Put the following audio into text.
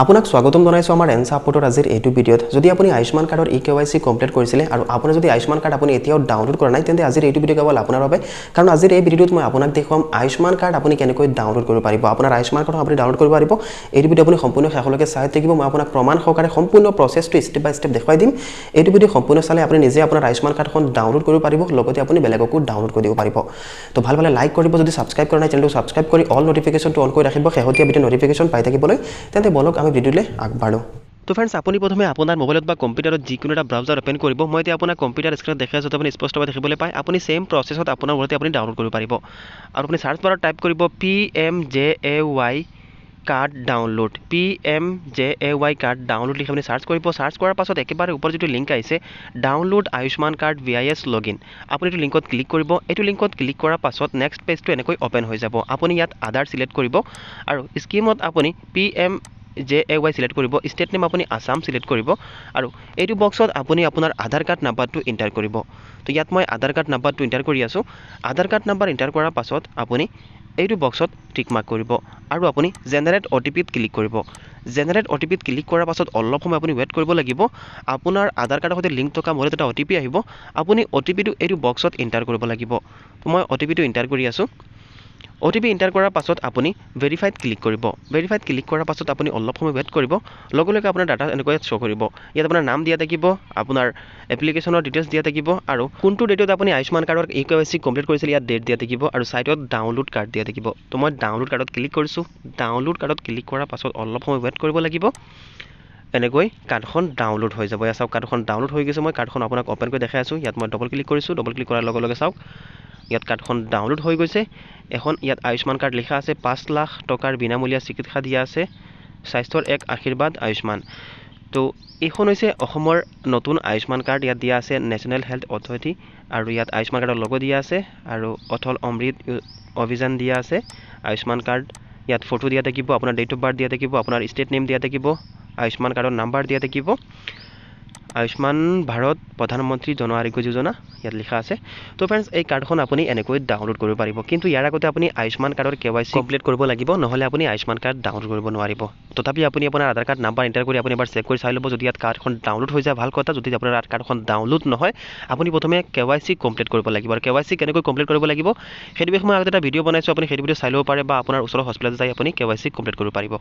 আপোনাক স্বাগতম জনাইছোঁ আমাৰ এনচা আপলোডৰ আজিৰ এইটো ভিডিঅ'ত। যদি আপুনি আয়ুষ্মান কাৰ্ডৰ ই কেৱাইচি কমপ্লিট কৰিছিলে আৰু আপুনি যদি আয়ুষ্মান কাৰ্ড আপুনি এতিয়াও ডাউনলোড কৰা নাই, তেন্তে আজিৰ এইটো ভিডিঅ' কেৱল আপোনাৰ বাবে। কাৰণ আজিৰ এই ভিডিঅ'টোত মই আপোনাক দেখুৱাম আয়ুষ্মান কাৰ্ড আপুনি কেনেকৈ ডাউনলোড কৰিব পাৰিব, আপোনাৰ আয়ুষ্মান কাৰ্ডখন আপুনি ডাউনলোড কৰিব পাৰিব। এইটো ভিডিঅ' আপুনি সম্পূৰ্ণ শেষলৈকে চাই থাকিব। মই আপোনাক প্ৰমাণ সহকাৰে সম্পূৰ্ণ প্ৰচেছটো ষ্টেপ বাই ষ্টেপ দেখুৱাই দিম। এইটো ভিডিঅ' সম্পূৰ্ণ চালে আপুনি নিজে আপোনাৰ আয়ুষ্মান কাৰ্ডখন ডাউনলোড কৰিব পাৰিব, লগতে আপুনি বেলেগকো ডাউনলোড কৰি দিব পাৰিব। তো ভাল পালে লাইক কৰিব, যদি ছাবস্ক্ৰাইব কৰা নাই চেনেলটো ছাবস্ক্ৰাইব কৰি অল নটিফিকেশ্যনটো অন কৰি ৰাখিব শেহতীয়া ভিডিঅ' নটিফিকেশ্যন পাই থাকিবলৈ। তেন্তে বলক, আমি ভিডিঅ'লৈ আগবাঢ়োঁ। তো ফ্ৰেণ্ডছ, আপুনি প্ৰথমে আপোনাৰ মোবাইলত বা কম্পিউটাৰত যিকোনো এটা ব্ৰাউজাৰ অ'পেন কৰিব। মই এতিয়া আপোনাক কম্পিউটাৰ স্ক্ৰীণত দেখাই আছোঁ, আপুনি স্পষ্টভাৱে দেখিবলৈ পায়। আপুনি ছেইম প্ৰচেছত আপোনাৰ মোবাইলতে আপুনি ডাউনলোড কৰিব পাৰিব। আৰু আপুনি চাৰ্চ বাৰত টাইপ কৰিব PMJAY card download. PMJAY card download লিখি আপুনি চাৰ্চ কৰিব। চাৰ্চ কৰাৰ পাছত একেবাৰে ওপৰত যিটো লিংক আহিছে, download Ayushman card VIS log in, আপুনি এইটো লিংকত ক্লিক কৰিব। এইটো লিংকত ক্লিক কৰাৰ পাছত নেক্সট পেজটো এনেকৈ অ'পেন হৈ যাব। আপুনি ইয়াত আধাৰ চিলেক্ট কৰিব আৰু স্কিমত আপুনি PMJAY select কৰিব। ষ্টেট নেম আপুনি আছাম চিলেক্ট কৰিব আৰু এইটো বক্সত আপুনি আপোনাৰ আধাৰ কাৰ্ড নাম্বাৰটো এণ্টাৰ কৰিব। তো ইয়াত মই আধাৰ কাৰ্ড নাম্বাৰটো এণ্টাৰ কৰি আছোঁ। আধাৰ কাৰ্ড নাম্বাৰ এণ্টাৰ কৰাৰ পাছত আপুনি এইটো বক্সত টিক মাৰ্ক কৰিব আৰু আপুনি জেনেৰেট অ'টিপিত ক্লিক কৰিব। জেনেৰেট অ'টিপিত ক্লিক কৰাৰ পাছত অলপ সময় আপুনি ৱেইট কৰিব লাগিব। আপোনাৰ আধাৰ কাৰ্ডৰ সৈতে লিংক থকা মোবাইলত এটা অ'টিপি আহিব। আপুনি অ'টিপিটো এইটো বক্সত এণ্টাৰ কৰিব লাগিব। তো মই অ'টিপিটো এণ্টাৰ কৰি আছোঁ। অ'টিপি এণ্টাৰ কৰাৰ পাছত আপুনি ভেৰিফাইত ক্লিক কৰিব। ভেৰিফাইত ক্লিক কৰাৰ পাছত আপুনি অলপ সময় ৱেইট কৰিব। লগে লগে আপোনাৰ ডাটা এনেকৈ শ্ব' কৰিব। ইয়াত আপোনাৰ নাম দিয়া থাকিব, আপোনাৰ এপ্লিকেশ্যনৰ ডিটেইলছ দিয়া থাকিব আৰু কোনটো ডেটত আপুনি আয়ুষ্মান কাৰ্ডৰ ই কেৱাইচি কমপ্লিট কৰিছিল ইয়াত ডেট দিয়া থাকিব আৰু ছাইডত ডাউনলোড কাৰ্ড দিয়া থাকিব। তো মই ডাউনলোড কাৰ্ডত ক্লিক কৰিছোঁ। ডাউনলোড কাৰ্ডত ক্লিক কৰাৰ পাছত অলপ সময় ৱেইট কৰিব লাগিব। এনেকৈ কাৰ্ডখন ডাউনলোড হৈ যাব। ইয়াত চাওক, কাৰ্ডখন ডাউনলোড হৈ গৈছে। মই কাৰ্ডখন আপোনাক অ'পেন কৰি দেখাই আছোঁ। ইয়াত মই ডবল ক্লিক কৰিছোঁ। ডবল ক্লিক কৰাৰ লগে লগে চাওক, ইয়াত কাৰ্ডখন ডাউনলোড হৈ গৈছে। এখন ইয়াত আয়ুষ্মান কাৰ্ড লিখা আছে, 5 লাখ টকাৰ বিনামূলীয়া চিকিৎসা দিয়া আছে, স্বাস্থ্যৰ এক আশীৰ্বাদ আয়ুষ্মান। তো এইখন হৈছে অসমৰ নতুন আয়ুষ্মান কাৰ্ড। ইয়াত দিয়া আছে নেশ্যনেল হেল্থ অথৰিটি আৰু ইয়াত আয়ুষ্মান কাৰ্ডৰ লগো দিয়া আছে আৰু অটল অমৃত অভিযান দিয়া আছে। আয়ুষ্মান কাৰ্ড ইয়াত ফটো দিয়া থাকিব, আপোনাৰ ডেট অফ বাৰ্থ দিয়া থাকিব, আপোনাৰ ষ্টেট নেম দিয়া থাকিব, আয়ুষ্মান কাৰ্ডৰ নাম্বাৰ দিয়া থাকিব, আয়ুষ্মান ভাৰত প্ৰধানমন্ত্ৰী জন আৰোগ্য যোজনা ইয়াত লিখা আছে। তো ফ্ৰেণ্ডছ, এই কাৰ্ডখন আপুনি এনেকৈ ডাউনলোড কৰিব পাৰিব। কিন্তু ইয়াৰ আগতে আপুনি আয়ুষ্মান কাৰ্ডৰ কেৱাইচি কমপ্লিট কৰিব লাগিব, নহ'লে আপুনি আয়ুষ্মান কাৰ্ড ডাউনলোড কৰিব নোৱাৰিব। তথাপি আপুনি আপোনাৰ আধাৰ কাৰ্ড নাম্বাৰ এণ্টাৰ কৰি আপুনি এবাৰ চেক কৰি চাই ল'ব। যদি ইয়াত কাৰ্ডখন ডাউনলোড হৈ যায়, ভাল কথা। যদি আপোনাৰ কাৰ্ডখন ডাউনলোড নহয়, আপুনি প্ৰথমে কেৱাইচি কমপ্লিট কৰিব লাগিব। আৰু কেৱাইচি কেনেকৈ কমপ্লিট কৰিব লাগিব, সেইটো বিষয়ে মই আগতে এটা ভিডিঅ' বনাইছোঁ। আপুনি সেইটো ভিডিঅ' চাই ল'ব পাৰে বা আপোনাৰ ওচৰৰ হস্পিটেলত যাই আপুনি কেৱাইচি কমপ্লিট কৰিব পাৰিব।